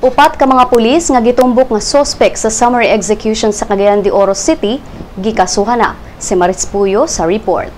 Upat ka mga pulis nga gitumbok nga suspect sa summary execution sa Cagayan de Oro City gikasuhan na. Si Maris Puyo sa report.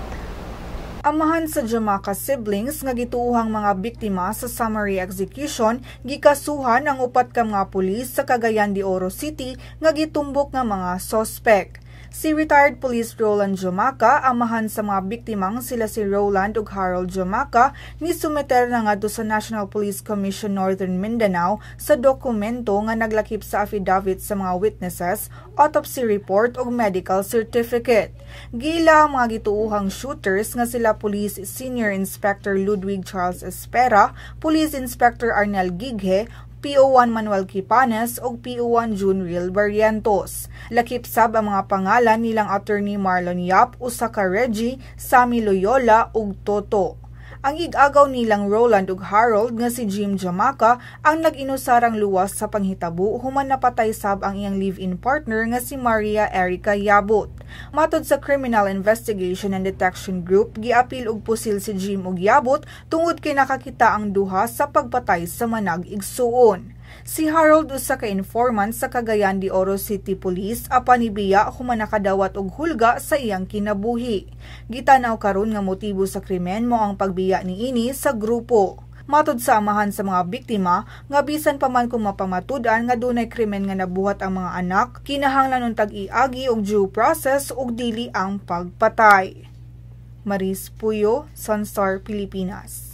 Amahan sa Jamaka siblings nga gituohang mga biktima sa summary execution, gikasuhan ang upat ka mga pulis sa Cagayan de Oro City nga gitumbok nga mga suspect. Si retired police Roland Jamaka, amahan sa mga biktimang sila si Roland ug Harold Jamaka, ni sumiter na ngadto sa National Police Commission Northern Mindanao sa dokumento nga naglakip sa affidavit sa mga witnesses, autopsy report ug medical certificate. Giila ang mga gituohang shooters nga sila Police Senior Inspector Ludwig Charles Espera, Police Inspector Arnel Gighe, PO1 Manuel Quipanes ug PO1 Junriel Barrientos. Lakip sab ang mga pangalan nilang Attorney Marlon Yap, usa ka Reggie, Sammy Loyola ug Toto. Ang ig-agaw nilang Roland ug Harold nga si Jim Jamaka ang nag-inusarang luwas sa panghitabo human napatay sab ang iyang live-in partner nga si Maria Erica Yabut. Matod sa Criminal Investigation and Detection Group, giapil og pusil si Jim ug Yabut tungod kay nakakita ang duha sa pagpatay sa manag igsuon. Si Harold usa ka informant sa Cagayan de Oro City Police apan nibiya human nakadawat og hulga sa iyang kinabuhi. Gitanaw karon nga motibo sa krimen mao ang pagbiya niini sa grupo. Matod sa amahan sa mga biktima, nga bisan pa man kung mapamatud-an nga dunay krimen nga nabuhat ang mga anak, kinahanglan untag iagi og due process ug dili ang pagpatay. Maris Puyo, Sunstar Pilipinas.